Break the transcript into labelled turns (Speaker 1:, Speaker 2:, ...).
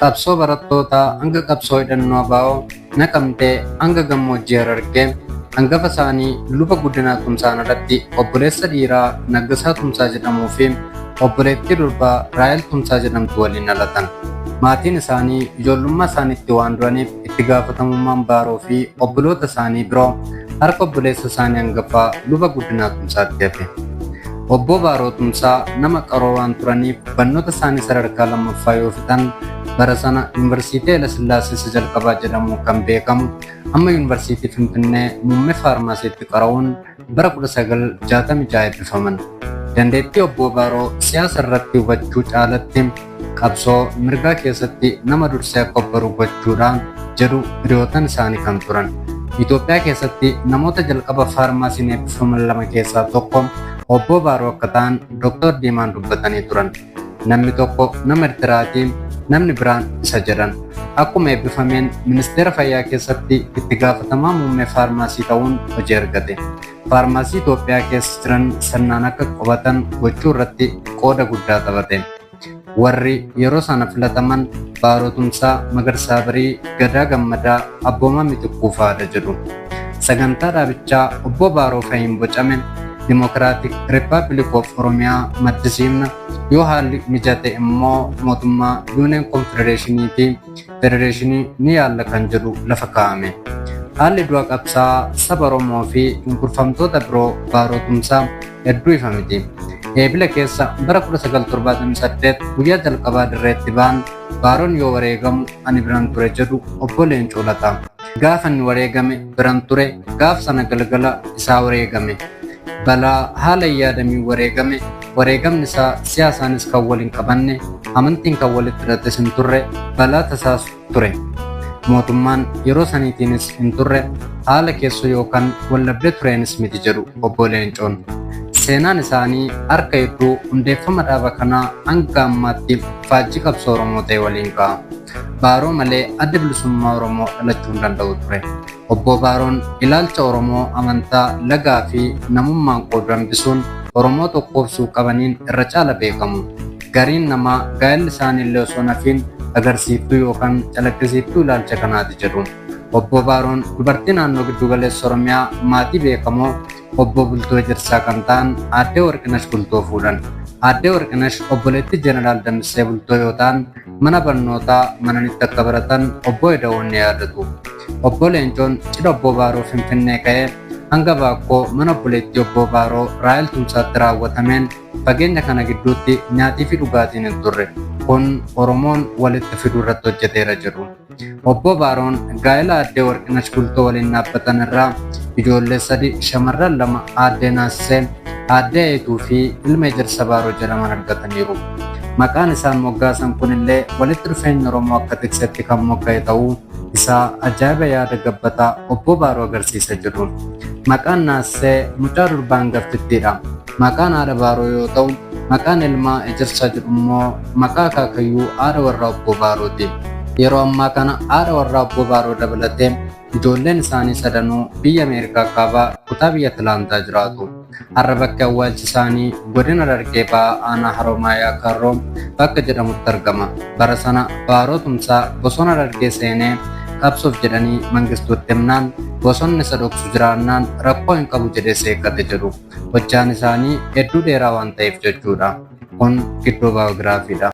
Speaker 1: Qabsoo barattootaa hanga qabsoo hidhannoo ABO Naqamtee hanga gammoojjii Harargee hangafa isaanii Luba Guddinaa Tumsaan alatti obboleessa dhiiraa Naggasaa Tumsaa jedhamuu fi obboleettii durbaa Raahel Tumsaa jedhamtu waliin dhalatan. Maatiin isaanii ijoollummaa isaaniitti waan du'aniif itti gaafatamummaan Baaroo fi obboloota isaanii biroo harka obboleessa isaanii hangafaa Luba Guddinaa Tumsaatti hafe. Obboo Baaroo Tumsaa nama qaroo waan turaniif barnoota isaanii sadarkaa lammaffaa yoo fixan bara sana Yuunivarsiitii Hayilasillaasee isa jalqabaa jedhamuun kan beekamu amma Yuunivarsiitii Finfinnee muummee faarmaasiitti qara'uun bara 1966 eebbifaman. Dandeettii Obboo Baaroo siyaasa irratti hubachuu caalatti qabsoo mirgaa keessatti nama dursee akka of baru gochuudhaan jedhu hiriyootan isaanii kan turan. Itoophiyaa keessatti namoota jalqaba faarmaasiin eebbifaman lama keessaa tokko Obboo Baaroo akka ta'an Dr. Diimaan dubbatanii turan. Namni tokko nama Ertiraati, namni biraan isa jedhan. Akkuma eebbifameen ministeera fayyaa keessatti itti gaafatamaa muummee faarmaasii ta'uun hojii argate. Faarmaasii Itoophiyaa keessa jiran sirnaan akka qubatan gochuu irratti qooda guddaa taphate. Warri yeroo sana filataman Baaroo Tumsaa, Magarsaa Barii, Gadaa Gammadaa, Abboomaa Mitikkuu fa'aadha jedhu. Sagantaa dhaabichaa Obbo Baaroo fa'iin bocame Dimokiraatik Rippaabilik of Oromiyaa maddisiifna yoo haalli mijate immoo mootummaa Yuuneen Konfedereeshinii fi Federeeshinii ni yaalla kan jedhu lafa kaa'ame. Haalli du'a qabsaa'aa saba Oromoo fi cunqurfamtoota biroo Baaroo Tumsaa hedduu ifa miti. Eebila keessa bara 1978 guyyaa jalqabaa dirreetti ba'an Baaroon yoo wareegamu ani biran ture jedhu Obbo Leencoo Lataa. Gaafa inni wareegame biran ture, gaaf sana galgala isaa wareegame. Balaa haala hin yaadamiin wareegame, wareegamni isaa siyaasaanis kan wal hin qabanne, amantiin kan walitti hidhates hin turre, balaa tasaas ture. Mootummaan yeroo saniitiinis hin turre, haala keessoo yookaan waldhabdee tureenis miti jedhu Obbo Leencoon. Seenaan isaanii harka hedduu hundeeffama dhaaba kanaa hanga ammaatti faajjii qabsoo Oromoo ta'e waliin ka'a. Baaroo malee Addi Bilisummaa Oromoo dhalachuu hin danda'u ture. Obboo Baaroon ilaalcha Oromoo amantaa, lagaa fi namummaan qoodu hambisuun Oromoo tokkoofsuu qabaniin irra caala beekamu. Gariin namaa gaa'elli isaanii illee osoo hin hafiin agarsiiftuu yookaan calaqqisiiftuu ilaalcha kanaati jedhu. Obboo Baaroon dubartii naannoo Giddugaleessa Oromiyaa maatii beekamoo Obboo Bultoo Ejersaa kan ta'an Aaddee Warqinash Bultoo fuudhan. Aaddee Warqinash obboleettii Jeneraal Damissee Bultoo yoo ta'an mana barnootaa Mananitti akka baratan Obboo Eda'oon ni yaadatu. Obboo Leencoon cidha Obboo Baaroo Finfinnee ka'ee hanga Baakkoo mana obboleettii Obboo Baaroo Raahel Tumsaatti raawwatameen fageenya kana gidduutti nyaatii fi dhugaatiin hin turre. Kun Oromoon walitti fiduu irratti hojjeteera jedhu. Obboo Baaroon gaa'ela Aaddee Warqinash Bultoo waliin dhaabbatan irraa ijoollee sadi shamarran lama Aaddee Naasisee, Aaddee Ayeetuu fi ilma Ejersa Baaroo jedhaman argataniiru. Maqaan isaan moggaasan kunillee walitti dhufeenya Oromoo akka tiksetti kan mogga'e ta'uu isaa ajaa'iba yaada gabbataa Obboo Baaroo agarsiisa jedhu. Maqaan Naasisee mucaa durbaa hangaftittiidha. Maqaan haadha Baaroo yoo ta'u, maqaan ilmaa Ejersaa jedhu immoo maqaa akaakayyuu haadha warraa Obboo Baarooti. Yeroo ammaa kana haadha warraa Obboo Baaroo dabalatee ijoolleen isaanii sadanuu biyya Ameerikaa Kaabaa kutaa biyya Atilaantaa jiraatu. Har'a bakki awwaalchi isaanii godina Harargee Bahaa aanaa Haromaayaa Kaarroo bakka jedhamutti argama. Bara sana Baaroo Tumsaa bosona Harargee seenee qabsoof jedhanii Mangistuutti himnaan bosonni isa dhoksu jiraannaan rakkoo hin qabu jedhee seeqqate jedhu. Hojjaan isaanii hedduu dheeraa waan ta'eef jechuudha. Kun gidduu baayogiraafiidha.